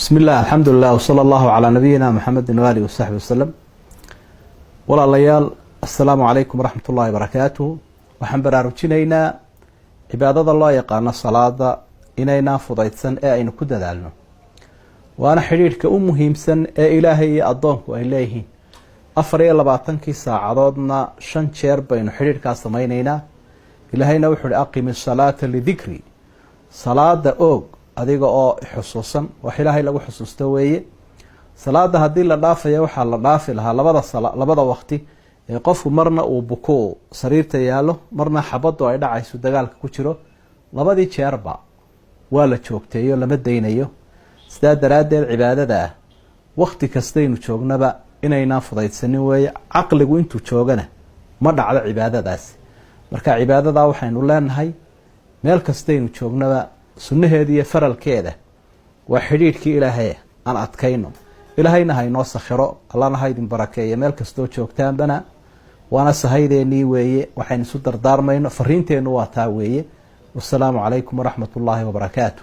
Bismi illah, alxamdulilah, wsala allahu calaa nabiyina Muxamedi waalihi wasaxbi wasalam. Walaalayaal, assalaamu calaykum waraxmat ullahi barakaatuhu. Waxaan baraarujinaynaa cibaadada loo yaqaano salaada inaynaan fudaydsan ee aynu ku dadaalno, waana xidhiidhka u muhiimsan ee Ilaahay iyo addoonku ay leeyihiin. 24-kii saacadoodna shan jeer baynu xidhiidhkaa samaynaynaa. Ilaahayna wuxu uhi: "Aqimi salaata lidikri", salaada oog adiga oo xusuusan. Wax Ilaahay lagu xusuusto weeye salaada. Haddii la dhaafaya, waxaa la dhaafi lahaa labada waqti ee qofku marna uu buko sariirta yaallo, marna xabadu ay dhacayso, dagaalka ku jiro. Labadii jeerba waa la joogteeyo, lama daynayo. Sidaa daraaddeed cibaadada ah wakti kastaynu joognaba inaynaan fudaydsanin weeye. Caqligu intuu joogana ma dhacdo cibaadadaasi. Marka cibaadadaa waxaynu leenahay, meel kastaynu joognaba, sunnaheeda iyo faralkeeda waa xidhiidhkii Ilaahay aan adkayno. Ilaahayna haynoo sakhiro, Allana ha idin barakeeyo meel kastoo joogtaanbana. Waana sahaydeenii weeye waxaynu isu dardaarmayno, fariinteennu waa taa weeye. Wasalaamu calaykum waraxmat ullaahi wabarakaatu.